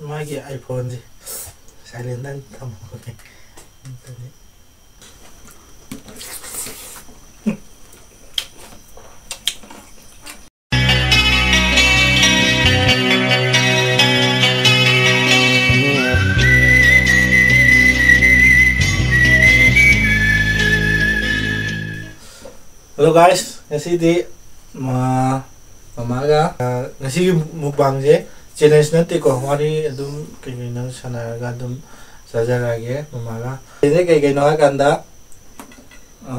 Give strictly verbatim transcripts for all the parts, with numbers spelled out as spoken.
ꯃꯥꯒꯤ iPhone ꯁꯦ silent ꯇ ꯊꯝꯃꯣ꯫ Hello guys, ꯉꯁꯤꯗꯤ ꯃ-, ꯃꯃꯥꯒ, ꯑ, ꯉꯁꯤꯒꯤ mukbang ꯁꯦ challenge ꯅꯠꯇꯦꯀꯣ, ꯋꯥꯔꯤ ꯑꯗꯨꯝ ꯀꯩ ꯀꯩꯅꯣ ꯁꯥꯟꯅꯔꯒ ꯑꯗꯨꯝ ꯆꯥꯖꯔꯛꯑꯒꯦ ꯃꯃꯥꯒ꯫ ꯁꯤꯗ ꯀꯩ ꯀꯩꯅꯣ ꯍꯥꯏꯀꯥꯟꯗ, ꯑ,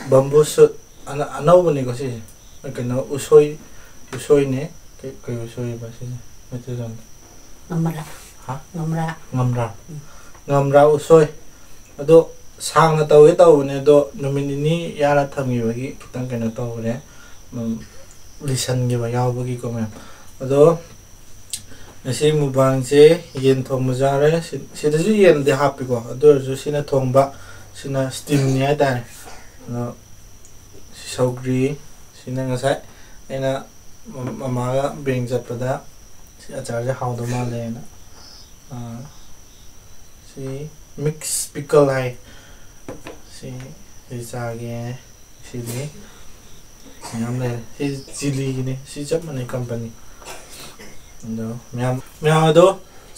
bamboo shoot ꯑꯅ-, ꯑꯅꯧꯕꯅꯤꯀꯣ ꯁꯤꯁꯦ꯫ ꯀꯩꯅꯣ ꯎꯁꯣꯏ, ꯎꯁꯣꯏꯅꯦ꯫ ꯀꯩ, ꯀꯩ ꯎꯁꯣꯏꯕ ꯁꯤꯁꯦ ꯃꯩꯇꯩꯂꯣꯟꯗ? ꯉꯝꯔꯥ꯫ ꯍꯥ? ꯉꯝꯔꯥ꯫ ꯉꯝꯔꯥ꯫ ꯎꯝ꯫ ꯉꯝꯔꯥ ꯎꯁꯣꯏ꯫ ꯑꯗꯣ ꯁꯥꯡꯅ ꯇꯧꯒꯦ ꯇꯧꯕꯅꯦ, ꯑꯗꯣ ꯅꯨꯃꯤꯠ ꯅꯤꯅꯤ ꯌꯥꯔ ꯊꯝꯈꯤꯕꯒꯤ ꯈꯤꯇꯪ ꯀꯩꯅꯣ ꯇꯧꯈ꯭ꯔꯦ꯫ ꯎꯝ, ꯂꯤꯁꯟꯈꯤꯕ ꯌꯥꯎꯕꯒꯤꯀꯣ ꯃꯌꯥꯝ꯫ ꯑꯗꯣ ꯉꯁꯤ mukbang ꯁꯦ ꯌꯦꯟ ꯊꯣꯡꯕ ꯆꯥꯔꯦ꯫ ꯁꯤ-, ꯁꯤꯗꯁꯨ ꯌꯦꯟꯗꯤ ꯍꯥꯞꯄꯤꯀꯣ, ꯑꯗꯨ ꯑꯣꯏꯔꯁꯨ ꯁꯤꯅ ꯊꯣꯡꯕ, ꯁꯤꯅ steam ꯅꯤ ꯍꯥꯏꯇꯥꯔꯦ꯫ ꯑꯗꯣ ꯁꯤ ꯁꯧꯒ꯭ꯔꯤ, ꯁꯤꯅ ꯉꯁꯥꯏ ꯑꯩꯅ ꯃ-, ꯃꯃꯥꯒ ꯕꯦꯡ ꯆꯠꯄꯗ ꯁꯤ ꯑꯆꯥꯔꯁꯦ ꯍꯥꯎꯗꯧ ꯃꯥꯜꯂꯦꯅ, ꯑꯥ, ꯁꯤ mix pickle ꯍꯥꯏ, ꯁꯤ, ꯁꯤ ꯆꯥꯒꯦ꯫ ꯁꯤꯗꯤ ꯃꯌꯥꯝ ꯂꯩꯔꯦ꯫ ꯁꯤ ꯆꯤꯂꯤꯒꯤꯅꯤ꯫ ꯁꯤ ꯆꯞ ꯃꯥꯟꯅꯩ company꯫ ꯑꯗꯣ ꯃꯌꯥꯝ, ꯃꯌꯥꯝ ꯑꯗꯣ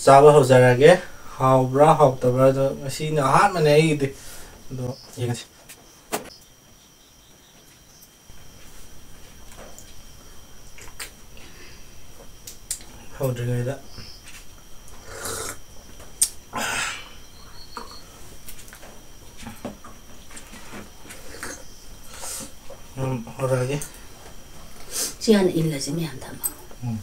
ꯆꯥꯕ ꯍꯧꯖꯔꯒꯦ꯫ ꯍꯥꯎꯕ꯭ꯔꯥ ꯍꯥꯎꯇꯕ꯭ꯔꯥ ꯑꯗꯣ ꯉꯁꯤꯅ ꯑꯍꯥꯟꯕꯅꯦ ꯑꯩꯒꯤꯗꯤ꯫ ꯑꯗꯣ ꯌꯦꯡꯉꯁꯤ꯫ ꯍꯧꯗ꯭ꯔꯤꯉꯩꯗ ꯎꯝ, ꯍꯧꯔꯛꯑꯒꯦ꯫ ꯁꯤ ꯍꯥꯟꯅ ꯏꯜꯂꯁꯤ ꯃꯌꯥꯝ ꯊꯝꯃꯣ꯫ ꯎꯝ꯫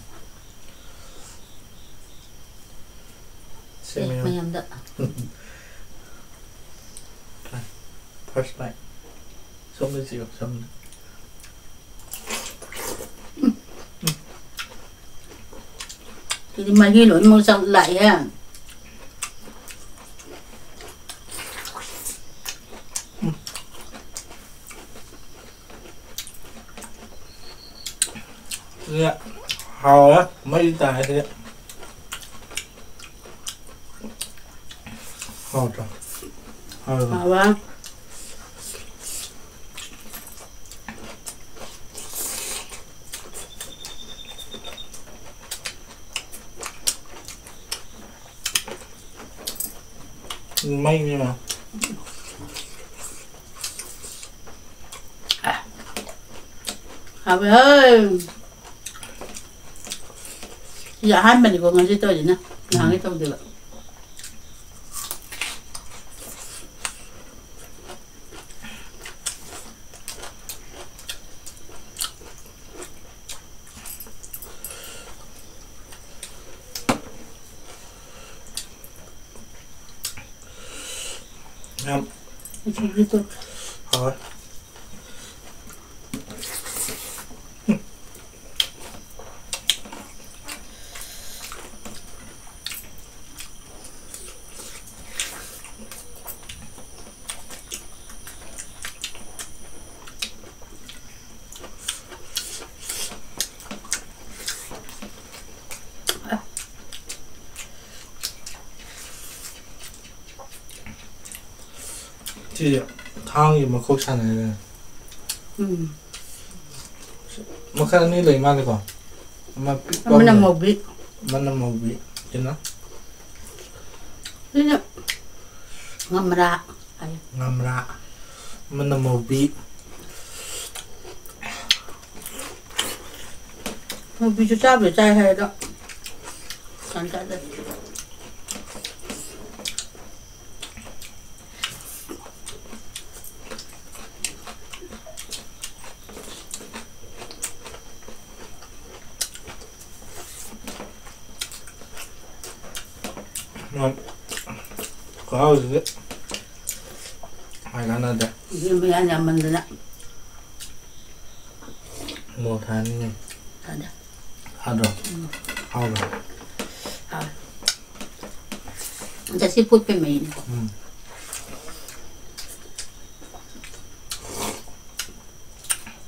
ꯁꯤ ꯑꯦ, ꯃꯌꯥꯝ꯫ ꯃꯌꯥꯝꯗ꯫ First bite꯫ ꯁꯣꯝꯗ ꯆꯤꯛꯑꯣ, ꯁꯣꯝꯗ꯫ ꯁꯤꯗꯤ ꯃꯍꯤ ꯂꯣꯏꯅꯃꯛ ꯆꯪ-, ꯂꯥꯛꯑꯦ꯫ ꯁꯤꯗꯤ ꯍꯥꯎꯔꯦ, ꯃꯩ ꯇꯥꯔꯦ ꯁꯤꯗꯤ꯫ ꯍꯥꯎꯇ꯭ꯔꯣ? ꯍꯥꯎꯋꯦ꯫ ꯍꯥꯎꯋꯦ꯫ ꯃꯩꯅꯤꯅ꯫ ꯍꯥꯎꯋꯦ ꯍꯦ꯫ ꯁꯤꯁꯦ ꯑꯍꯥꯟꯕꯅꯤꯀꯣ ꯉꯁꯤ ꯇꯧꯔꯤꯁꯤꯅ꯫ ꯅꯍꯥꯟꯒꯩ ꯇꯧꯗꯦꯕ꯫ ꯌꯥꯝ ꯍꯥꯎꯋꯦ꯫ ꯁꯤꯁꯦ ꯊꯥꯡꯒꯤ ꯃꯈꯣꯛ ꯁꯥꯟꯅꯔꯦ꯫ ꯎꯝ꯫ ꯃꯈꯜ ꯑꯅꯤ ꯂꯩ ꯃꯥꯜꯂꯦꯀꯣ? ꯑꯃ ꯄꯤꯛꯄ ꯑꯃꯅ ꯑꯃ ꯂꯩ꯫ ꯃꯧꯕꯤ꯫ ꯑꯃꯅ ꯃꯧꯕꯤ꯫ ꯁꯤꯅ? ꯁꯤꯅ ꯉꯝꯔꯥ꯫ ꯉꯝꯔꯥ꯫ ꯑꯃꯅ ꯃꯧꯕꯤ꯫ ꯃꯧꯕꯤꯁꯨ ꯆꯥꯕꯨꯗꯤ ꯆꯥꯏ ꯍꯥꯏ ꯑꯗꯣ ꯀꯩꯅꯣ ꯇꯧꯗꯦ꯫ ꯌꯥꯝ ꯈꯨꯍꯥꯎꯁꯤꯗꯤ ꯍꯥꯏ ꯀꯥꯟꯅꯗꯦ꯫ ꯏꯕꯦꯝꯃ ꯌꯥꯝ ꯌꯥꯝꯃꯟꯗꯅ꯫ ꯃꯣꯔꯣꯛ ꯊꯥꯅꯤꯡꯉꯦ꯫ ꯊꯥꯗꯦ꯫ ꯊꯥꯗ꯭ꯔꯣ? ꯎꯝ꯫ ꯍꯥꯎꯕ꯭ꯔꯣ? ꯍꯥꯎꯋꯦ꯫ ꯉꯁꯤ ꯐꯨꯠꯄꯩ ꯃꯍꯤꯅꯤꯀꯣ꯫ ꯎꯝ꯫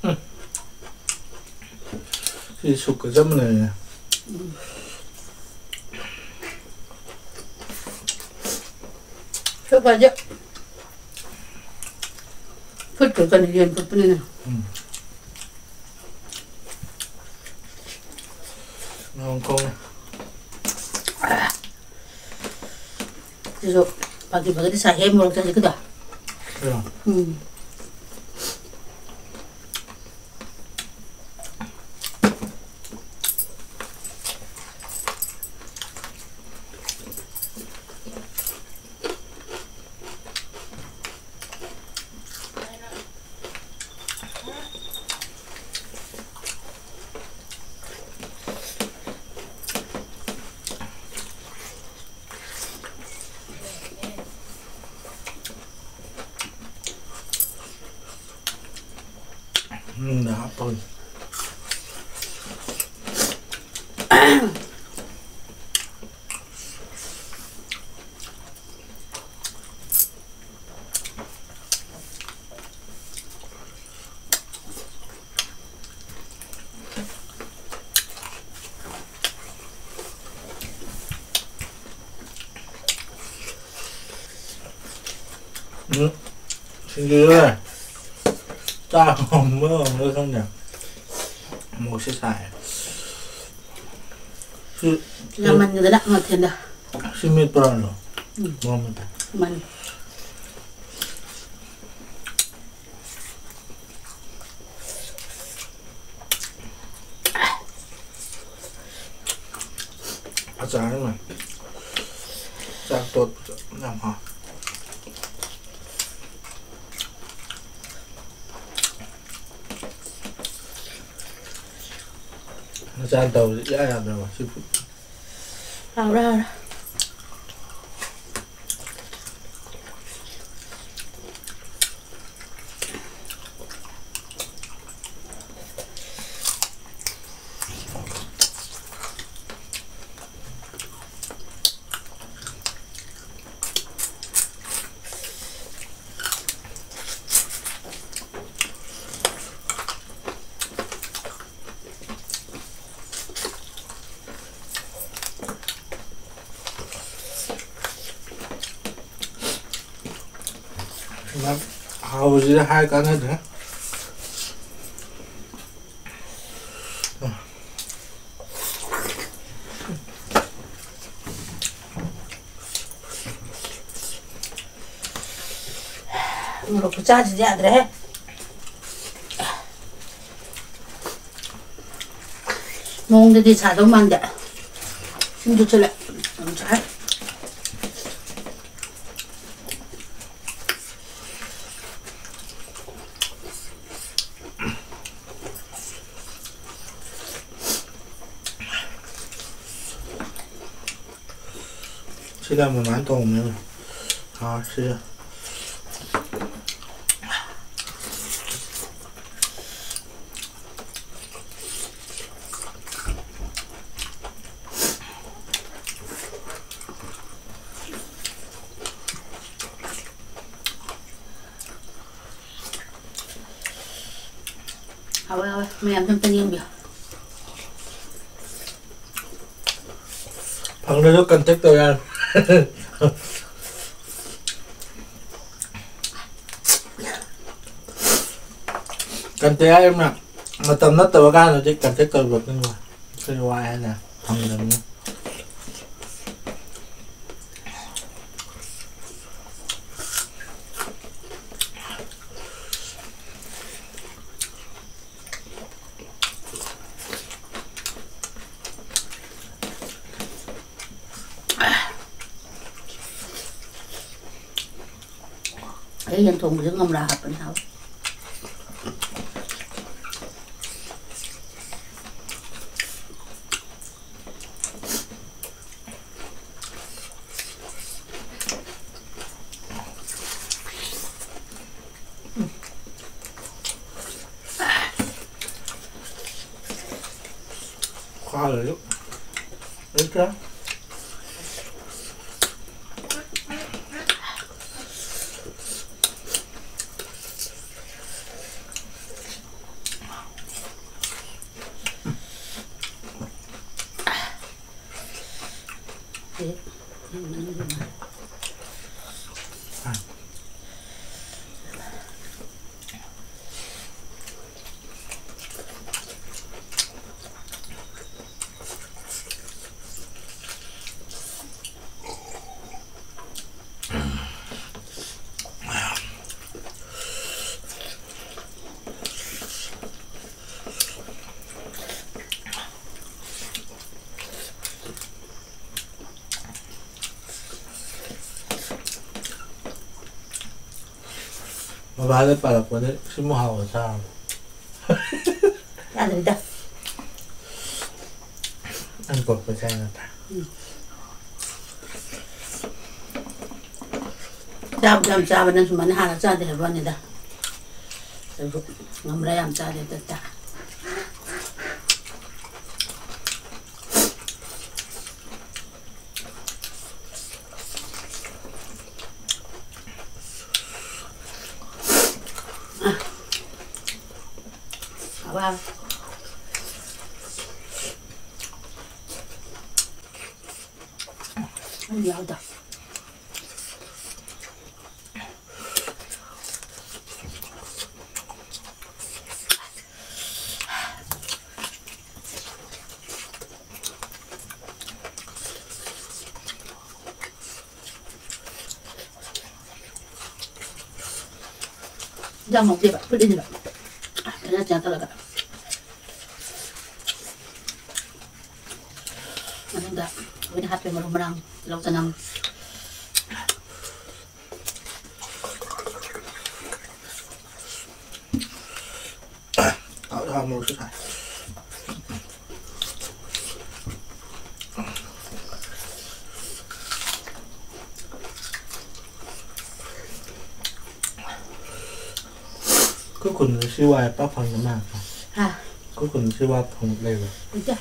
ꯎꯝ꯫ ꯁꯤ ꯁꯨꯞꯀ ꯆꯞ ꯃꯥꯟꯅꯩꯅꯦ꯫ ꯎꯝ꯫ ꯆꯠꯄꯁꯦ ꯐꯨꯠꯇ꯭ꯔꯒꯅ ꯌꯦꯟ ꯐꯨꯠꯄꯅꯤꯅ꯫ ꯎꯝ꯫ ꯉꯥꯎ ꯈꯣꯡꯉꯦ꯫ ꯁꯤꯁꯨ ꯐꯥꯒꯤ ꯐꯥꯒꯤꯗꯤ ꯁꯥꯏꯍꯦ, ꯃꯣꯔꯣꯛ ꯆꯥꯁꯤꯠꯀꯤꯗꯣ꯫ ꯀꯩꯅꯣ? ꯎꯝ꯫ ꯎꯝ, ꯍꯥꯞꯄꯒ꯫ ꯎꯝ, ꯁꯤꯡꯖꯨꯁꯦ ꯆꯥꯛ ꯉꯝꯕ ꯉꯝꯗꯕ ꯈꯪꯗꯦ꯫ ꯃꯣꯔꯣꯛꯁꯦ ꯁꯥꯏ꯫ ꯁꯤ, ꯌꯥꯝꯃꯟꯒꯗꯅ ꯃꯊꯦꯜꯗ꯫ ꯁꯤ ꯃꯦꯠꯄ꯭ꯔꯥ ꯑꯗꯣ? ꯎꯝ꯫ ꯃꯣꯔꯣꯛ ꯃꯦꯠꯄ꯫ ꯃꯥꯅꯤ꯫ ꯑꯆꯥꯔ ꯑꯃ꯫ ꯆꯥꯛ ꯇꯣꯠꯄꯗ ꯌꯥꯝ ꯍꯥꯎ꯫ ꯑꯆꯥꯔ ꯇꯧꯕꯁꯦ ꯏꯌꯥ ꯌꯥꯗ꯭ꯔꯕ ꯁꯤ ꯐꯨꯠ꯫ ꯍꯥꯎꯔꯦ, ꯍꯥꯎꯔꯦ꯫ ꯍꯥꯎꯕꯁꯤꯗꯤ ꯍꯥꯏ ꯀꯥꯟꯅꯗ꯭ꯔꯦ꯫ ꯃꯣꯔꯣꯛ ꯈꯨꯆꯥꯁꯤꯗꯤ ꯌꯥꯗ꯭ꯔꯦꯍꯦ꯫ ꯃꯑꯣꯡꯗꯗꯤ ꯁꯥꯗꯧ ꯃꯥꯟꯗꯦ꯫ ꯁꯤꯡꯖꯨ ꯆꯨꯜꯂꯦ꯫ ꯌꯥꯝ ꯁꯥꯏ꯫ ꯁꯤꯗ ꯃꯃꯥꯅ ꯊꯣꯡꯕꯅꯦ꯫ ꯍꯥꯎꯔꯦ ꯁꯤꯗ꯫ ꯍꯥꯎꯋꯦ, ꯍꯥꯎꯋꯦ꯫ ꯃꯌꯥꯝꯁꯨ ꯑꯝꯇ ꯌꯦꯡꯕꯤꯌꯨ꯫ ꯐꯪꯗ꯭ꯔꯁꯨ contact ꯇꯧ ꯌꯥꯔꯦ꯫ Contact ꯍꯥꯏꯔꯤꯕ ꯃꯇꯝ ꯅꯠꯇꯕ ꯀꯥꯟꯗꯗꯤ contact ꯇꯧꯔꯛꯄꯗꯨꯅ ꯑꯩꯈꯣꯏ ꯋꯥꯏ ꯍꯥꯏꯅ ꯐꯪꯗꯕꯅꯤ꯫ ꯑꯩ ꯌꯦꯟ ꯊꯣꯡꯕꯁꯦ ꯉꯝꯂꯥ ꯍꯥꯞꯄꯅꯤ ꯍꯥꯎꯋꯦ꯫ ꯈꯥꯔꯁꯨ ꯂꯩꯇ꯭ꯔꯦ꯫ ꯕꯕꯥꯗ ꯄꯥꯜꯂꯛꯄꯗ ꯁꯤꯃꯨꯛ ꯍꯥꯎꯕ ꯆꯥꯔꯕ? ꯆꯥꯗ꯭ꯔꯤꯗ꯫ ꯅꯪ ꯄꯣꯛꯄ ꯆꯥꯏ ꯅꯠꯇ꯭ꯔꯥ? ꯎꯝ꯫ ꯆꯥꯕꯗꯤ ꯌꯥꯝ ꯆꯥꯕ, ꯅꯪ ꯁꯨꯃꯥꯏꯅ ꯍꯥꯟꯅ ꯆꯥꯗꯦ ꯍꯥꯏꯕ ꯋꯥꯅꯤꯗ꯫ ꯑꯗꯨ ꯉꯝꯕ꯭ꯔꯥ ꯌꯥꯝ ꯆꯥꯗꯦ ꯇꯠꯇ꯫ ꯑꯋꯥ꯫ ꯑꯩ ꯌꯥꯎꯗ꯫ ꯏꯟꯖꯥꯡ ꯍꯥꯎꯇꯦꯕ, ꯐꯨꯠꯂꯤꯅꯦꯕ꯫ ꯐꯖꯅ ꯆꯦꯡ ꯇꯧꯔꯒ꯫ ꯃꯅꯨꯡꯗ ꯑꯩꯈꯣꯏꯅ ꯍꯥꯞꯄꯦ ꯃꯔꯨ ꯃꯔꯥꯡ, ꯇꯤꯜꯍꯧ ꯆꯅꯝ꯫ ꯍꯥꯎ, ꯍꯥꯎ, ꯃꯣꯔꯣꯛꯁꯨ ꯁꯥꯏ꯫ ꯑꯩꯈꯣꯏ ꯈꯨꯟꯗ ꯁꯤ ꯋꯥꯏ ꯄꯥꯛ ꯐꯪꯗ ꯃꯥꯜꯂꯦ꯫ ꯍꯥ? ꯑꯩꯈꯣꯏ ꯈꯨꯟꯗ ꯁꯤ ꯋꯥꯏ ꯐꯪ ꯂꯩꯕ꯭ꯔꯥ? ꯂꯩꯇꯦ꯫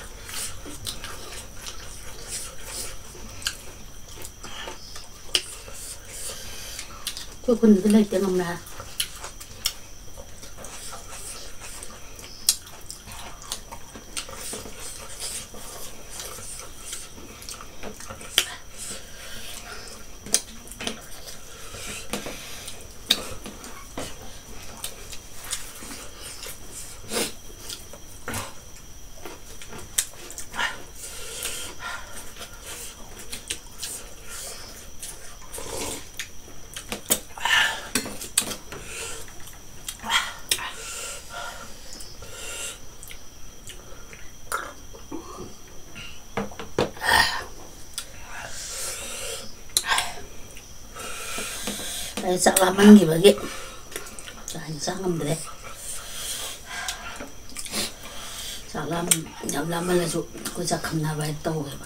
ꯑꯩꯈꯣꯏ ꯈꯨꯟꯗꯗꯤ ꯂꯩꯇꯦ ꯉꯝꯅ꯫ ꯑꯩ ꯆꯥꯛ ꯂꯥꯝꯃꯟꯈꯤꯕꯒꯤ ꯆꯥ ꯉꯝꯗ꯭ꯔꯦ꯫ ꯆꯥꯛ ꯂꯥꯝ-, ꯌꯥꯝ ꯂꯥꯝꯃꯜꯂꯁꯨ ꯑꯩꯈꯣꯏ ꯆꯥꯛ ꯈꯝꯅꯕ ꯍꯥꯏꯅ ꯇꯧꯋꯦꯕ꯫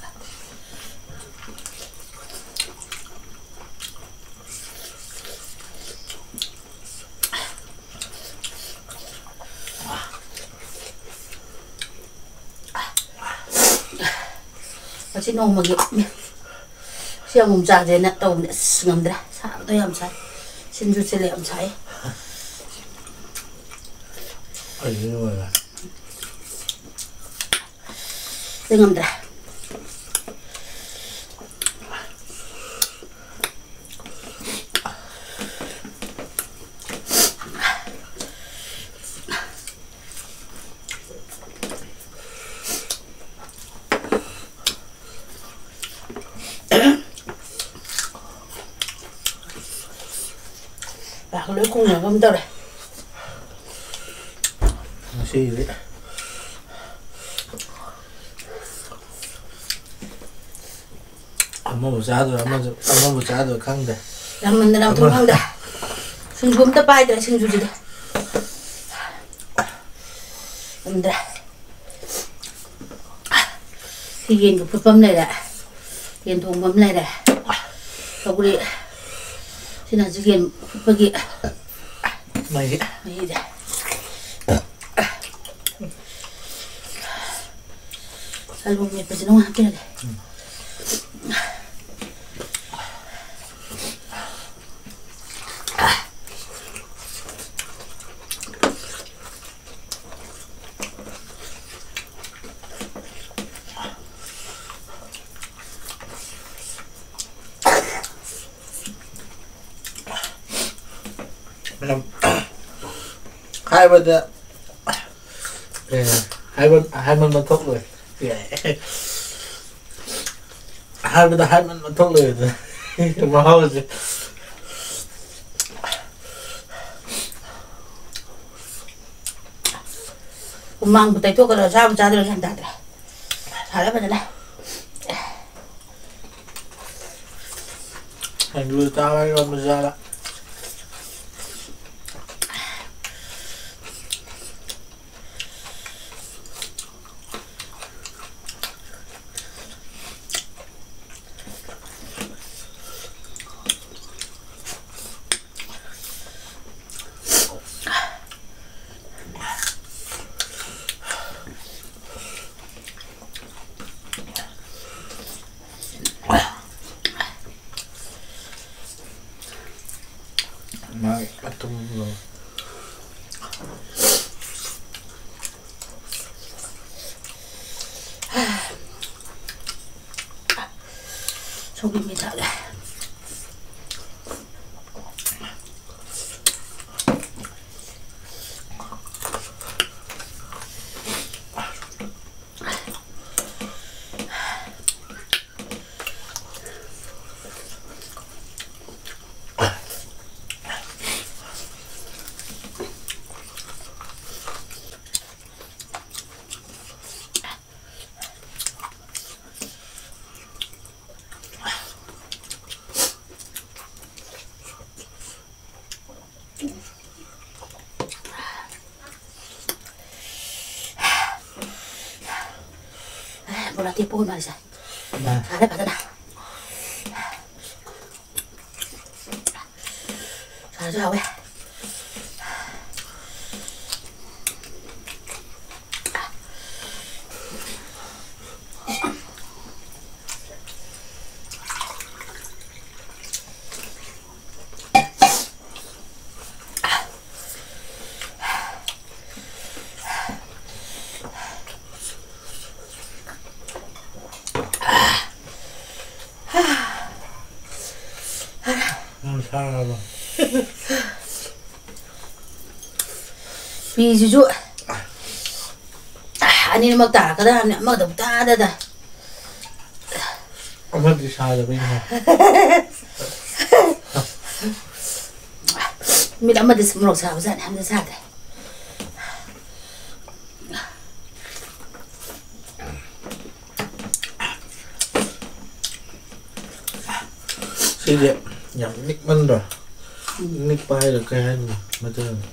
ꯉꯁꯤ ꯅꯣꯡꯃꯒꯤ ꯁꯤ ꯑꯃꯨꯛ ꯆꯥꯁꯦꯅ ꯇꯧꯕꯅꯦ꯫ ꯑꯁ, ꯉꯝꯗ꯭ꯔꯦ, ꯁꯥꯕꯗꯣ ꯌꯥꯝ ꯁꯥꯏ꯫ ꯁꯤꯟꯁꯨ ꯁꯤꯜꯂꯦ, ꯌꯥꯝ ꯁꯥꯏ꯫ ꯑꯩꯗꯤ ꯂꯣꯏꯔꯦ꯫ ꯑꯩ ꯉꯝꯗ꯭ꯔꯦ꯫ ꯄꯥꯛ ꯂꯣꯏ ꯈꯣꯡꯅꯕ ꯑꯃ ꯇꯧꯔꯦ꯫ ꯉꯁꯤꯗꯤ ꯑꯃꯕꯨ ꯆꯥꯗꯣꯏꯔꯥ, ꯑꯃꯁꯨ, ꯑꯃꯕꯨ ꯆꯥꯗꯣꯏꯔꯥ ꯈꯪꯗꯦ꯫ ꯌꯥꯝꯃꯟꯗꯅ ꯑꯃꯊꯣꯡ ꯑꯃ ꯈꯪꯗꯦ꯫ ꯁꯤꯡꯖꯨ ꯑꯝꯇ ꯄꯥꯏꯗ꯭ꯔꯦ, ꯁꯤꯡꯖꯨꯁꯤꯗꯤ ꯉꯝꯗ꯭ꯔꯦ꯫ ꯁꯤ ꯌꯦꯟꯒ ꯐꯨꯠꯄ ꯑꯃ ꯂꯩꯔꯦ, ꯌꯦꯟ ꯊꯣꯡꯕ ꯑꯃ ꯂꯩꯔꯦ, ꯁꯧꯒ꯭ꯔꯤ, ꯁꯤꯅ ꯍꯧꯖꯤꯛ ꯌꯦꯟ ꯐꯨꯠꯄꯒꯤ ꯃꯍꯤ꯫ ꯃꯍꯤꯁꯦ꯫ ꯑꯂꯨ ꯃꯦꯠꯄꯁꯤꯅ ꯑꯃꯨꯛ ꯍꯥꯞꯄꯤꯔꯒꯦ꯫ ꯃꯌꯥꯝ ꯍꯥꯏꯕꯗ, ꯑꯦ, ꯍꯥꯏꯃꯟ-, ꯍꯥꯏꯃꯟꯕ ꯊꯣꯛꯂꯣꯏ꯫ ꯑꯦ꯫ ꯍꯥꯏꯕꯗ ꯍꯥꯏꯃꯟꯕ ꯊꯣꯛꯂꯣꯏ ꯑꯗꯨ꯫ ꯃꯍꯥꯎꯁꯦ꯫ ꯍꯨꯃꯥꯡꯕꯨ ꯇꯩꯊꯣꯛꯀꯗ꯭ꯔꯥ, ꯆꯥꯕꯨ ꯆꯥꯗ꯭ꯔꯥ ꯒ꯭ꯌꯥꯟ ꯇꯥꯗ꯭ꯔꯦ꯫ ꯁꯥꯔꯦ ꯐꯖꯅ꯫ ꯑꯂꯨ ꯆꯥꯕ ꯏꯔꯣꯟꯕ ꯆꯥꯕ꯫ ꯁꯧꯒ꯭ꯔꯤ ꯃꯦꯠ ꯊꯥꯛꯑꯒꯦ꯫ ꯕꯣꯔꯥ ꯇꯦꯛꯄ ꯑꯣꯏ ꯃꯥꯜꯂꯤꯁꯦ꯫ ꯁꯥꯔꯦ ꯐꯖꯅ꯫ ꯁꯥꯁꯨ ꯍꯥꯎꯋꯦ꯫ ꯎꯝ, ꯁꯥꯔꯕ꯫ ꯐꯤꯁꯤꯁꯨ ꯑꯅꯤꯃꯛ ꯇꯥꯔꯛꯀꯗꯕꯅꯤ, ꯑꯃꯗꯕꯨ ꯇꯥꯗꯗ꯫ ꯑꯃꯗꯤ ꯁꯥꯗꯕꯩꯅꯦ꯫ ꯃꯤꯠ ꯑꯃꯗꯤ ꯃꯣꯔꯣꯛ ꯁꯥꯕꯖꯥꯠꯅꯤ, ꯑꯃꯗꯤ ꯁꯥꯗꯦ꯫ ꯁꯤꯁꯦ ꯌꯥꯝ ꯅꯤꯛꯃꯟꯗ꯭ꯔꯣ? ꯎꯝ꯫ ꯅꯤꯛꯄ ꯍꯥꯏꯔ ꯀꯩ ꯍꯥꯏꯅꯣ ꯃꯩꯇꯩꯂꯣꯟꯗ?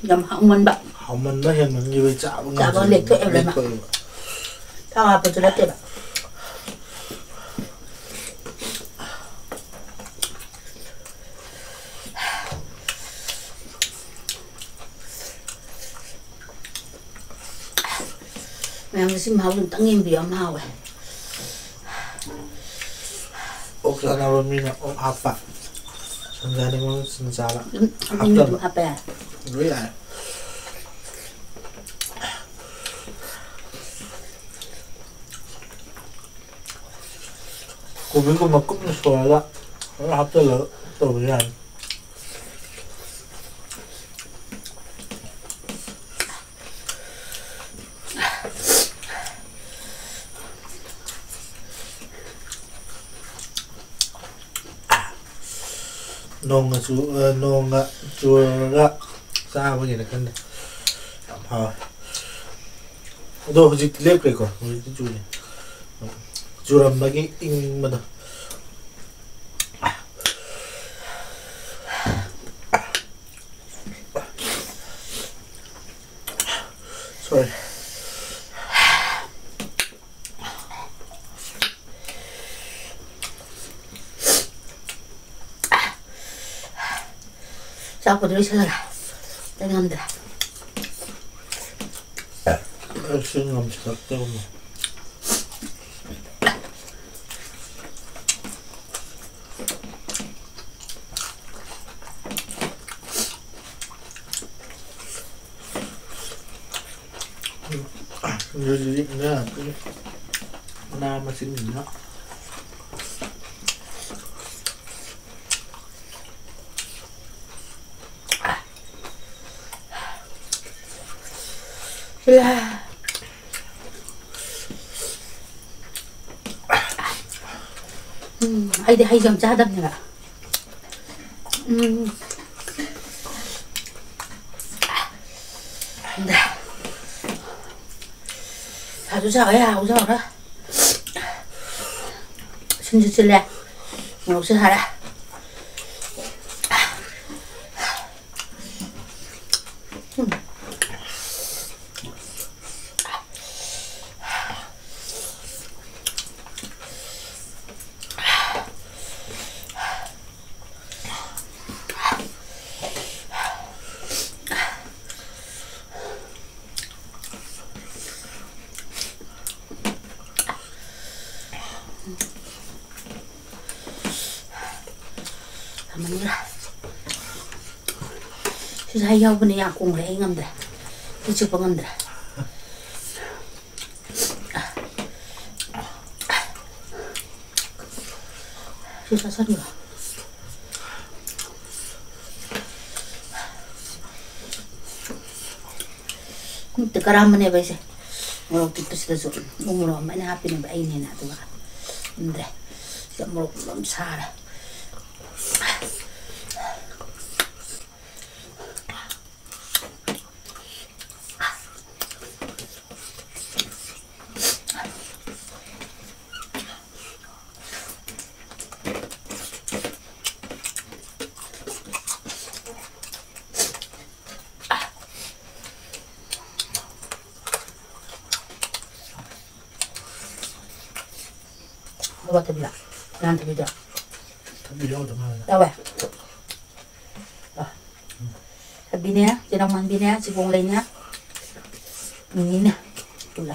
ꯌꯥꯝ ꯍꯥꯎꯃꯟꯕ꯫ ꯍꯥꯎꯃꯟꯕ ꯍꯦꯟꯃꯟꯈꯤꯕꯩ ꯆꯥꯕ ꯆꯥꯕ ꯉꯝꯗ꯭ꯔꯦ, ꯂꯦꯛꯊꯣꯛꯑꯦꯕ ꯂꯣꯏꯅ꯫ ꯂꯦꯛꯊꯣꯛꯑꯦꯕ꯫ ꯊꯥꯎ ꯍꯥꯞꯄꯁꯨ ꯅꯠꯇꯦꯕ꯫ ꯃꯌꯥꯝ ꯉꯁꯤ ꯃꯍꯥꯎ ꯑꯝꯇꯪ ꯌꯦꯡꯕꯤꯌꯨ, ꯌꯥꯝ ꯍꯥꯎꯋꯦ꯫ ꯑꯣꯛ ꯆꯥꯅꯕ ꯃꯤꯅ ꯑꯣꯛ ꯍꯥꯞꯄ, ꯁꯟ ꯆꯥꯅꯤꯡꯕ ꯃꯤꯅ ꯁꯟ ꯆꯥꯕ꯫ ꯎꯝ, ꯑꯗꯨ ꯃꯤ ꯑꯗꯨꯝ ꯍꯥꯞꯄ ꯌꯥꯏ꯫ ꯂꯣꯏ ꯌꯥꯏ꯫ ꯀꯣꯕꯤꯒꯨꯝꯕ ꯀꯨꯞꯅ ꯁꯣꯏꯔꯒ ꯂꯣꯏ ꯍꯥꯞꯆꯤꯜꯂꯒ ꯇꯧꯕ ꯌꯥꯅꯤ꯫ ꯅꯣꯡꯒ ꯆꯨ-, ꯑ, ꯅꯣꯡꯒ ꯆꯨꯔꯒ ꯆꯥꯕꯒꯤꯅ ꯈꯪꯗꯦ, ꯌꯥꯝ ꯍꯥꯎꯋꯦ꯫ ꯑꯗꯣ ꯍꯧꯖꯤꯛꯇꯤ ꯂꯦꯞꯈ꯭ꯔꯦꯀꯣ, ꯍꯧꯖꯤꯛꯇꯤ ꯆꯨꯔꯦ꯫ ꯆꯨꯔꯝꯕꯒꯤ ꯏꯪꯕꯗꯣ꯫ Sorry. ꯆꯥꯛꯄꯨꯗꯤ ꯂꯣꯏꯁꯤꯜꯂꯒ ꯑꯩ ꯉꯝꯗ꯭ꯔꯦ꯫ ꯑꯩꯁꯨ ꯉꯝꯁꯤꯜꯂꯛꯇ꯭ꯔꯕꯅꯦ꯫ ꯑꯗꯨꯗꯤ ꯏꯟꯖꯥꯡ ꯅꯥꯄꯤ ꯃꯅꯥ ꯃꯁꯤꯡꯁꯤꯅ ꯎꯝ, ꯑꯩꯗꯤ ꯍꯩꯁꯨ ꯌꯥꯝ ꯆꯥꯗꯕꯅꯦꯕ꯫ ꯎꯝ꯫ ꯁꯥꯁꯨ ꯁꯥꯔꯦ, ꯍꯥꯎꯁꯨ ꯍꯥꯎꯔꯦ꯫ ꯁꯤꯟꯁꯨ ꯁꯤꯜꯂꯦ, ꯃꯣꯔꯣꯛꯁꯨ ꯁꯥꯔꯦ꯫ ꯎꯝ꯫ ꯊꯝꯃꯅꯤꯗ꯫ ꯁꯤꯁꯨ ꯍꯩ ꯌꯥꯎꯕꯅꯦ, ꯌꯥꯝ ꯀꯣꯡꯈ꯭ꯔꯦ, ꯑꯩ ꯉꯝꯗ꯭ꯔꯦ꯫ ꯁꯤ ꯆꯨꯞꯄ ꯉꯝꯗ꯭ꯔꯦ꯫ ꯁꯤ ꯆꯥꯁꯟꯕ꯫ ꯈꯣꯡꯎꯞꯇꯤ ꯀꯔꯥꯝꯕꯅꯦꯕ ꯑꯩꯁꯦ꯫ ꯃꯣꯔꯣꯛ ꯇꯤꯛꯄꯁꯤꯗꯁꯨ ꯎ ꯃꯣꯔꯣꯛ ꯑꯃ ꯑꯩꯅ ꯍꯥꯞꯄꯤꯅꯦꯕ, ꯑꯩꯅꯦꯅ, ꯑꯗꯨꯒ ꯎꯝꯗ꯭ꯔꯦ꯫ ꯁꯤꯗ ꯃꯣꯔꯣꯛ ꯑꯗꯨꯝ ꯁꯥꯔꯦ꯫ ꯍꯋꯥꯏ ꯊꯕꯤꯔ? ꯉꯥꯟ ꯊꯕꯤꯗꯣ? ꯊꯕꯤ ꯌꯥꯎꯗ ꯃꯥꯜꯂꯦ꯫ ꯌꯥꯎꯋꯦ꯫ ꯑ꯫ ꯊꯕꯤꯅꯦ, ꯆꯦꯔꯪ ꯃꯥꯟꯕꯤꯅꯦ, ꯆꯤꯒꯣꯡ ꯂꯩꯅꯦ, ꯃꯤꯃꯤꯅꯦ꯫ ꯄꯨꯜꯂꯦ꯫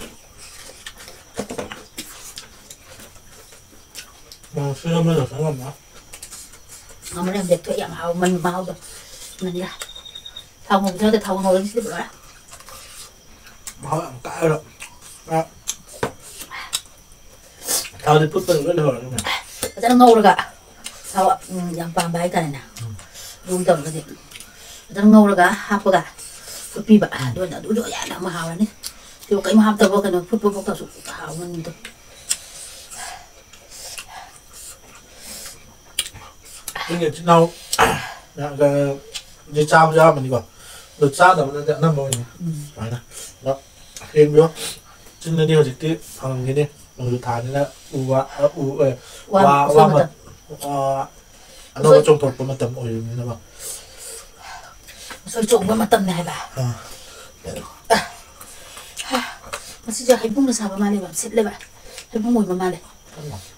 ꯃꯣꯔꯣꯛ ꯁꯤꯅ ꯑꯃꯅ ꯆꯪꯉꯝꯃꯣꯏ꯫ ꯑꯃꯅ ꯌꯥꯝ ꯂꯦꯛꯊꯣꯛꯑꯦ, ꯌꯥꯝ ꯍꯥꯎ, ꯃꯅꯨꯡ ꯃꯍꯥꯎꯗꯣ꯫ ꯃꯅꯤꯡꯗ꯫ ꯊꯥꯎ ꯉꯧꯕꯗꯤ ꯌꯥꯎꯗꯦ, ꯊꯥꯎ ꯉꯧꯔꯗꯤ ꯁꯤꯗꯤ ꯂꯣꯏꯔꯦ꯫ ꯃꯍꯥꯎ ꯌꯥꯝ ꯀꯥꯏꯕ꯫ ꯑ꯫ ꯊꯥꯎꯗꯤ ꯐꯨꯠꯄꯗ ꯂꯣꯏ ꯂꯩꯍꯧꯔꯅꯤꯅꯦ꯫ ꯐꯖꯅ ꯉꯧꯔꯒ, ꯊꯥꯎ, ꯎꯝ, ꯌꯥꯝ ꯄꯥꯝꯕ ꯍꯥꯏꯇꯥꯔꯦꯅꯦ꯫ ꯎꯝ꯫ ꯑꯗꯨꯝ ꯇꯧꯔꯒꯗꯤ ꯐꯖꯅ ꯉꯧꯔꯒ ꯍꯥꯞꯄꯒ ꯐꯨꯠꯄꯤꯕ꯫ ꯎꯝ꯫ ꯑꯗꯨꯅ ꯑꯗꯨꯗꯣ ꯌꯥꯝꯅ ꯑꯃ ꯍꯥꯎꯔꯅꯤ꯫ ꯁꯤꯕꯨ ꯀꯔꯤꯝ ꯍꯥꯞꯇꯕ ꯀꯩꯅꯣ ꯐꯨꯠꯄ ꯐꯥꯎꯇꯁꯨ ꯍꯥꯎꯕꯅꯤꯗꯣ꯫ ꯆꯤꯡꯒꯤ ꯏꯆꯤꯟ ꯏꯅꯥꯎ ꯃꯌꯥꯝ, ꯀꯩꯅꯣ, ꯗꯤ ꯆꯥꯕꯁꯨ ꯌꯥꯎꯔꯝꯃꯅꯤꯀꯣ꯫ ꯑꯗꯣ ꯆꯥꯗꯕꯅꯗꯤ ꯑꯅꯝꯕ ꯑꯣꯏꯅꯤ꯫ ꯎꯝ꯫ ꯁꯨꯃꯥꯏꯅ꯫ ꯑꯗꯣ ꯌꯦꯡꯕꯤꯌꯣ꯫ ꯆꯤꯡꯗꯗꯤ ꯍꯧꯖꯤꯛꯇꯤ ꯐꯪꯉꯝꯈꯤꯅꯤ꯫ ꯅꯣꯡꯖꯨ ꯊꯥꯅꯤꯅ ꯎ ꯋꯥ, ꯑ, ꯎ, ꯑꯦ, ꯋꯥ, ꯋꯥ, ꯎꯁꯣꯏ ꯋꯥ ꯃ-, ꯃꯇꯝ꯫ ꯑ, ꯑꯅꯧꯕ ꯎꯁꯣꯏ ꯆꯣꯡꯊꯣꯔꯛꯄ ꯃꯇꯝ ꯑꯣꯏꯔꯤꯕꯅꯤꯅꯀꯣ꯫ ꯎꯁꯣꯏ ꯆꯣꯡꯕ ꯃꯇꯝꯅꯦ ꯍꯥꯏꯕ꯫ ꯑꯥ꯫ ꯃꯁꯤꯁꯦ ꯍꯩꯕꯨꯡꯅ ꯁꯥꯕ ꯃꯥꯜꯂꯦꯕ, ꯁꯤꯠꯂꯦꯕ꯫ ꯍꯩꯕꯨꯡ ꯑꯣꯏꯕ ꯃꯥꯜꯂꯦ꯫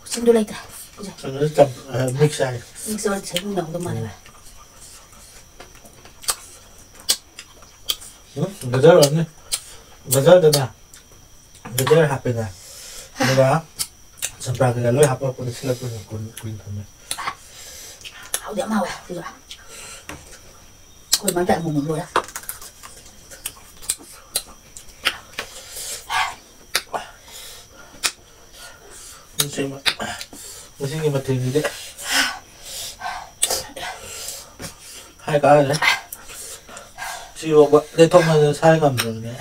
ꯎꯆꯤꯟꯗꯣ ꯂꯩꯇ꯭ꯔꯦ꯫ ꯁꯤꯁꯦ꯫ ꯀꯩꯅꯣꯁꯦ ꯆꯝ-, ꯑ, mix ꯍꯥꯏ꯫ Mix ꯑꯣꯏꯔꯗꯤ ꯍꯩꯕꯨꯡ ꯌꯥꯎꯗꯧ ꯃꯥꯜꯂꯦꯕ꯫ ꯎꯝ, ꯒꯖꯔ ꯑꯣꯏꯔꯝꯅꯤ꯫ ꯒꯖꯔꯗꯅꯦ꯫ ꯒꯖꯔ ꯍꯥꯞꯄꯦꯗꯅ꯫ ꯑꯗꯨꯒ ꯆꯝꯄ꯭ꯔꯥ ꯀꯩꯀꯥ ꯂꯣꯏ ꯍꯥꯞꯄꯛꯄꯗ ꯁꯤꯜꯂꯛꯄꯅꯤꯅ ꯀꯨꯏꯅ, ꯀꯨꯏꯅ ꯊꯝꯃꯦ꯫ ꯍꯥꯎꯗꯤ ꯌꯥꯝ ꯍꯥꯎꯋꯦ ꯁꯤꯁꯨ꯫ ꯑꯩꯈꯣꯏ ꯃꯥꯏ ꯇꯥꯏ ꯑꯃꯨꯛ ꯃꯨꯛ ꯂꯣꯏꯔꯦ꯫ ꯁꯦꯝꯕ꯫ ꯉꯁꯤꯒꯤ ꯃꯊꯦꯜꯁꯤꯗꯤ ꯍꯥꯏ ꯀꯥꯟꯗ ꯁꯤ ꯐꯥꯎꯕ ꯂꯩꯊꯣꯛꯃꯟꯗꯅ ꯁꯥꯏ ꯉꯝꯗ꯭ꯔꯕꯅꯦ꯫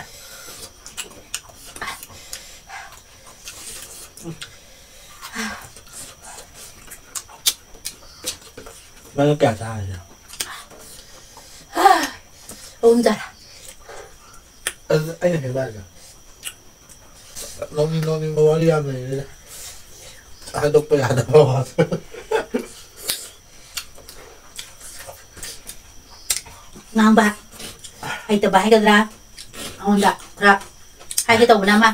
ꯅꯪ ꯀꯌꯥ ꯆꯥꯔꯒꯦ? ꯑꯍꯨꯝ ꯆꯥꯔꯦ꯫ ꯑꯗꯨ ꯑꯩꯅ ꯍꯦꯛ ꯂꯥꯛꯑꯒ ꯅꯣꯛꯅꯤꯡ ꯅꯣꯛꯅꯤꯡꯕ ꯋꯥꯔꯤ ꯌꯥꯝ ꯂꯩꯔꯦ꯫ ꯍꯥꯏꯗꯣꯛꯄ ꯌꯥꯗꯕ ꯋꯥ꯫ ꯉꯥꯡꯕ ꯍꯩꯇꯕ ꯍꯥꯏꯒꯗ꯭ꯔꯥ, ꯑꯩꯉꯣꯟꯗ ꯈꯔ ꯍꯥꯏꯒꯦ ꯇꯧꯕꯅ ꯑꯃ,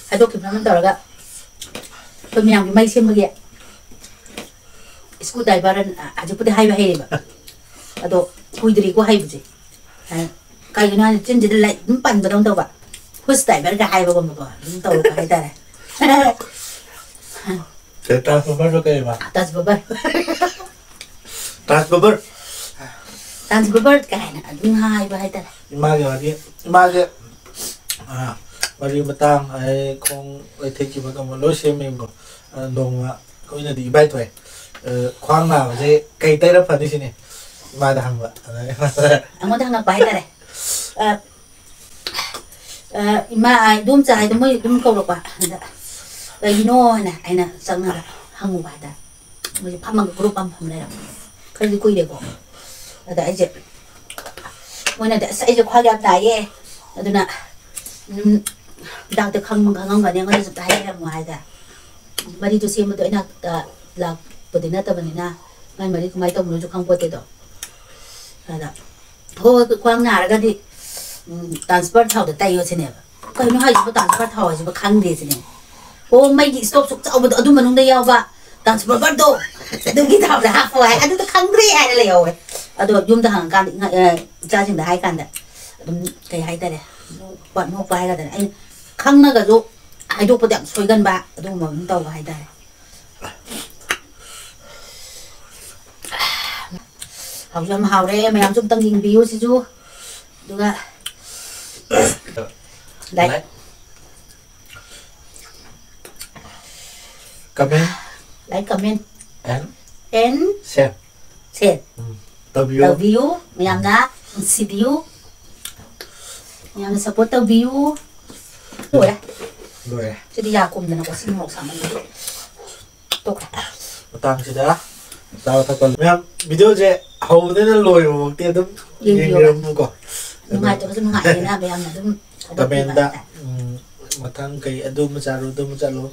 ꯍꯥꯏꯗꯣꯛꯈꯤꯕꯅ ꯑꯃ ꯇꯧꯔꯒ, ꯑꯩꯈꯣꯏ ꯃꯌꯥꯝꯒꯤ ꯃꯩ ꯁꯦꯝꯕꯒꯤ ꯁ꯭ꯀꯨ ꯗ꯭ꯔꯥꯏꯚꯔ ꯍꯧꯖꯤꯛꯄꯨꯗꯤ ꯍꯥꯏꯕ ꯍꯩꯔꯦꯕ, ꯑꯗꯣ ꯀꯨꯏꯗ꯭ꯔꯤꯀꯣ ꯍꯩꯕꯁꯦ꯫ ꯑ, ꯀꯩꯒꯤꯅꯣ ꯍꯥꯏꯗꯤ ꯆꯤꯟꯁꯤꯗ ꯂꯩ ꯑꯗꯨꯝ ꯄꯟꯕꯗꯧꯅ ꯇꯧꯕ, ꯍꯨꯁ ꯗ꯭ꯔꯥꯏꯚꯔꯒ ꯍꯥꯏꯕꯒꯨꯝꯕꯀꯣ ꯑꯗꯨꯝ ꯇꯧꯔꯛꯄ ꯍꯥꯏꯇꯥꯔꯦ꯫ ꯇ꯭ꯔꯥꯟꯁꯐꯣꯔꯃꯔꯗꯣ ꯀꯩꯕ? ꯇꯥꯖ ꯕꯕꯔ꯫ ꯇ꯭ꯔꯥꯟꯁꯐꯣꯔꯃꯔ꯫ ꯇꯥꯖ ꯕꯕꯔ ꯀꯥꯏꯅ ꯑꯗꯨꯝ ꯍꯥꯏꯕ ꯍꯥꯏꯇꯥꯔꯦ꯫ ꯏꯃꯥꯒꯤ ꯋꯥꯔꯤ, ꯏꯃꯥꯁꯦ, ꯑꯥ, ꯃꯔꯤ ꯃꯇꯥꯡ ꯑꯩ ꯈꯣꯡ ꯂꯩꯊꯦꯛꯈꯤꯕ ꯀꯝꯕ ꯂꯣꯏ ꯁꯦꯝꯃꯦꯕꯀꯣ꯫ ꯑꯗ ꯅꯣꯡꯃ ꯑꯩꯈꯣꯏꯅꯗꯤ ꯏꯕꯥꯏ ꯊꯣꯛꯑꯦ꯫ ꯑꯗ ꯈ꯭ꯋꯥꯡ ꯅꯥꯕꯁꯦ ꯀꯩ ꯇꯩꯔ ꯐꯅꯤ ꯁꯤꯅꯤ ꯏꯃꯥꯗ ꯍꯪꯕ꯫ ꯑꯗ ꯏꯃꯥꯗ ꯑꯩꯉꯣꯟꯗ ꯍꯪꯉꯛꯄ ꯍꯥꯏꯇꯥꯔꯦ꯫ ꯑ, ꯑ, ꯏꯃꯥ, ꯑ, ꯏꯗꯣꯝꯆꯥ ꯍꯥꯏꯗꯣ ꯃꯣꯏ ꯑꯗꯨꯝ ꯀꯧꯔꯛꯄ꯫ ꯑꯗ ꯀꯩꯒꯤꯅꯣ ꯍꯥꯏꯅ ꯑꯩꯅ ꯆꯪꯉꯒ ꯍꯪꯉꯨꯕ ꯍꯥꯏꯇꯥꯔꯦ꯫ ꯃꯣꯏꯁꯦ ꯐꯝꯃꯒ ꯒ꯭ꯔꯨꯞ ꯑꯃ ꯐꯝ ꯂꯩꯔꯝꯃꯦ꯫ ꯈꯔꯗꯤ ꯀꯨꯏꯔꯦꯀꯣ꯫ ꯑꯗ ꯑꯩꯁꯦ, ꯃꯣꯏꯅꯗꯤ "ꯑꯁ, ꯑꯩꯁꯦ ꯈ꯭ꯋꯥꯡ ꯌꯥꯝ ꯅꯥꯏꯌꯦ, ꯑꯗꯨꯅ, ꯎꯝ, ꯗꯥꯛꯇꯔ ꯈꯪ-, ꯈꯪꯉꯝꯒꯅꯤ, ꯑꯩꯉꯣꯟꯗꯁꯨ ꯑꯝꯇ ꯍꯥꯏꯕꯤꯔꯝꯃꯣ" ꯍꯥꯏꯗ꯫ ꯃꯔꯤꯗꯣ ꯁꯦꯝꯕꯗꯣ ꯑꯩꯅ, ꯑ, ꯂꯥꯛꯄꯗꯤ ꯅꯠꯇꯕꯅꯤꯅ, ꯃꯥꯏ ꯃꯔꯤ ꯀꯃꯥꯏꯅ ꯇꯧꯕꯅꯣꯁꯨ ꯈꯪꯄꯣꯠꯇꯦꯗꯣ꯫ ꯑꯗ, "ꯍꯣꯏ, ꯍꯣꯏ, ꯈ꯭ꯋꯥꯡ ꯅꯥꯔꯒꯗꯤ, ꯎꯝ, ꯇ꯭ꯔꯥꯟꯁꯐꯔ ꯊꯥꯎꯗ ꯇꯩꯌꯣ" ꯁꯤꯅꯦꯕ꯫ ꯀꯩꯅꯣ ꯍꯥꯏꯁꯤꯕꯣ, ꯇ꯭ꯔꯥꯟꯁꯐꯔ ꯊꯥꯎ ꯍꯥꯏꯁꯤꯕꯣ ꯈꯪꯗꯦ ꯁꯤꯅꯦ꯫ ꯑꯣ, ꯃꯩꯒꯤ ꯏꯁꯇꯣꯞ ꯁꯨꯛ ꯆꯥꯎꯕꯗꯣ ꯑꯗꯨ ꯃꯅꯨꯡꯗ ꯌꯥꯎꯕ ꯇ꯭ꯔꯥꯟꯁꯐꯣꯔꯃꯔꯗꯣ, ꯑꯗꯨꯒꯤ ꯊꯥꯎꯗ ꯍꯥꯞꯄꯣ ꯍꯥꯏ, ꯑꯗꯨꯗꯣ ꯈꯪꯗ꯭ꯔꯦ ꯍꯥꯏꯔ ꯂꯩꯍꯧꯋꯦ꯫ ꯑꯗꯣ ꯌꯨꯝꯗ ꯍꯪꯉꯀꯥꯟꯗ ꯏꯉꯛ-, ꯑ, ꯏꯆꯥꯁꯤꯡꯗ ꯍꯥꯏ ꯀꯥꯟꯗ ꯑꯗꯨꯝ ꯀꯩ ꯍꯥꯏꯇꯥꯔꯦ, ꯅꯣꯛꯄ, ꯅꯣꯛꯄ ꯍꯥꯏꯒꯗ꯭ꯔꯥ, ꯑꯩꯅ ꯈꯪꯉꯒꯁꯨ ꯍꯥꯏꯗꯣꯛꯄꯗ ꯌꯥꯝ ꯁꯣꯏꯒꯟꯕ ꯑꯗꯨꯒꯨꯝꯕ ꯑꯗꯨꯝ ꯇꯧꯕ ꯍꯥꯏꯇꯥꯔꯦ꯫ ꯍꯥꯎꯁꯨ ꯌꯥꯝ ꯍꯥꯎꯔꯦ, ꯃꯌꯥꯝꯁꯨ ꯑꯝꯇꯪ ꯌꯦꯡꯕꯤꯌꯨ ꯁꯤꯁꯨ꯫ ꯑꯗꯨꯒ like, comment Like, comment, And and share. Share. ꯎꯝ. ꯇꯧꯕꯤꯌꯨ. ꯇꯧꯕꯤꯌꯨ꯫ ꯃꯌꯥꯝꯅ ꯅꯨꯡꯁꯤꯕꯤꯌꯨ꯫ ꯃꯌꯥꯝꯅ support ꯇꯧꯕꯤꯌꯨ꯫ ꯂꯣꯏꯔꯦ꯫ ꯂꯣꯏꯔꯦ꯫ ꯁꯤꯗꯤ ꯌꯥ ꯀꯨꯝꯗꯅꯀꯣ ꯁꯤ ꯃꯣꯔꯣꯛ ꯁꯥꯃꯟꯕꯒꯤ꯫ ꯇꯣꯛꯈ꯭ꯔꯦ꯫ ꯃꯇꯥꯡꯁꯤꯗ ꯆꯥꯕ ꯊꯛꯄ꯫ ꯃꯌꯥꯝ, video ꯁꯦ ꯍꯧꯕꯗꯩꯅ ꯂꯣꯏꯕꯃꯛꯇꯤ ꯑꯗꯨꯝ ꯌꯦꯡꯕꯤꯌꯣ꯫ ꯌꯦꯡꯕꯤꯔꯝꯃꯨꯀꯣ꯫ ꯅꯨꯡꯉꯥꯏꯇꯕꯁꯨ ꯅꯨꯡꯉꯥꯏꯌꯦꯅ ꯃꯌꯥꯝꯅ ꯑꯗꯨꯝ ꯊꯥꯒꯠꯄꯤꯕ Comment ꯇ, ꯍꯥꯏꯇꯥꯔꯦ꯫ ꯎꯝ, ꯃꯊꯪ ꯀꯩ ꯑꯗꯨ ꯑꯃ ꯆꯥꯔꯣ, ꯑꯗꯨ ꯑꯃ ꯆꯠꯂꯣ,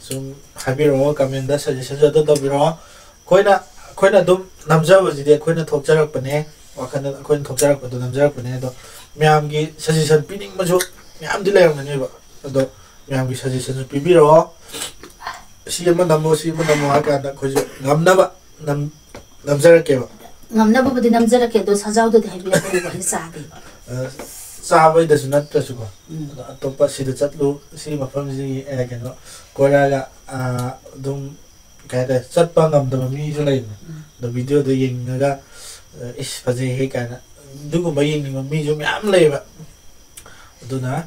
ꯁꯨꯝ ꯍꯥꯏꯕꯤꯔꯛꯑꯣ꯫ Comment ꯇ suggestion ꯁꯨ ꯑꯗꯨꯝ ꯇꯧꯕꯤꯔꯛꯑꯣ꯫ ꯑꯩꯈꯣꯏꯅ, ꯑꯩꯈꯣꯏꯅ ꯑꯗꯨꯝ ꯅꯝꯖꯕꯁꯤꯗꯤ ꯑꯩꯈꯣꯏꯅ ꯊꯣꯛꯆꯔꯛꯄꯅꯦ, ꯋꯥꯈꯜꯗ ꯑꯩꯈꯣꯏꯅ ꯊꯣꯛꯆꯔꯛꯄꯗꯣ ꯅꯝꯖꯔꯛꯄꯅꯦ꯫ ꯑꯗꯣ ꯃꯌꯥꯝꯒꯤ suggestion ꯄꯤꯅꯤꯡꯕꯁꯨ ꯃꯌꯥꯝꯗꯤ ꯂꯩꯔꯝꯒꯅꯦꯕ꯫ ꯑꯗꯣ ꯃꯌꯥꯝꯒꯤ suggestion ꯁꯨ ꯄꯤꯕꯤꯔꯛꯑꯣ꯫ ꯁꯤ ꯑꯃ ꯅꯝꯃꯣ, ꯁꯤ ꯑꯃ ꯅꯝꯃꯣ ꯍꯥꯏ ꯀꯥꯟꯗ ꯑꯩꯈꯣꯏꯁꯨ ꯉꯝꯅꯕ ꯅꯝ-, ꯅꯝꯖꯔꯛꯀꯦꯕ꯫ ꯉꯝꯅꯕꯕꯨꯗꯤ ꯅꯝꯖꯔꯛꯀꯦ, ꯑꯗꯣ ꯁꯖꯥꯎꯗꯗꯤ ꯍꯥꯏꯕꯤꯔꯛꯀꯅꯨꯀꯣ, ꯑꯩ ꯆꯥꯗꯦ꯫ ꯑ, ꯆꯥꯕꯩꯗꯁꯨ ꯅꯠꯇ꯭ꯔꯁꯨꯀꯣ꯫ ꯎꯝ꯫ ꯑꯗꯣ ꯑꯇꯣꯞꯄ ꯁꯤꯗ ꯆꯠꯂꯨ, ꯁꯤ ꯃꯐꯝꯁꯤꯒꯤ, ꯑꯦ, ꯀꯩꯅꯣ, ꯀꯣꯏꯔꯛꯑꯒ, ꯑ, ꯑꯗꯨꯝ ꯀꯩ ꯍꯥꯏꯇꯥꯔꯦ, ꯆꯠꯄ ꯉꯝꯗꯕ ꯃꯤꯁꯨ ꯂꯩꯗꯅ꯫ ꯎꯝ꯫ ꯑꯗꯣ video ꯗꯣ ꯌꯦꯡꯅꯤꯡꯉꯒ, ꯑ, "ꯏꯁ, ꯐꯖꯩꯍꯦ" ꯀꯥꯏꯅ ꯑꯗꯨꯒꯨꯝꯕ ꯌꯦꯡꯅꯤꯡꯕ ꯃꯤꯁꯨ ꯃꯌꯥꯝ ꯂꯩꯌꯦꯕ꯫ ꯑꯗꯨꯅ,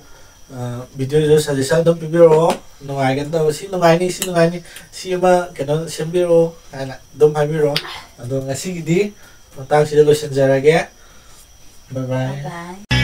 ꯑ, video ꯗ suggestion ꯑꯗꯨꯝ ꯄꯤꯕꯤꯔꯛꯑꯣ꯫ ꯅꯨꯡꯉꯥꯏꯒꯗꯕ, "ꯁꯤ ꯅꯨꯡꯉꯥꯏꯅꯤ, ꯁꯤ ꯅꯨꯡꯉꯥꯏꯅꯤ, ꯁꯤ ꯑꯃ ꯀꯩꯅꯣ ꯁꯦꯝꯕꯤꯔꯛꯑꯣ" ꯍꯥꯏꯅ ꯑꯗꯨꯝ ꯍꯥꯏꯕꯤꯔꯛꯑꯣ꯫ ꯑꯗꯣ ꯉꯁꯤꯒꯤꯗꯤ ꯃꯇꯥꯡꯁꯤꯗ ꯂꯣꯏꯁꯤꯟꯖꯔꯒꯦ꯫ Bye bye꯫ Bye bye꯫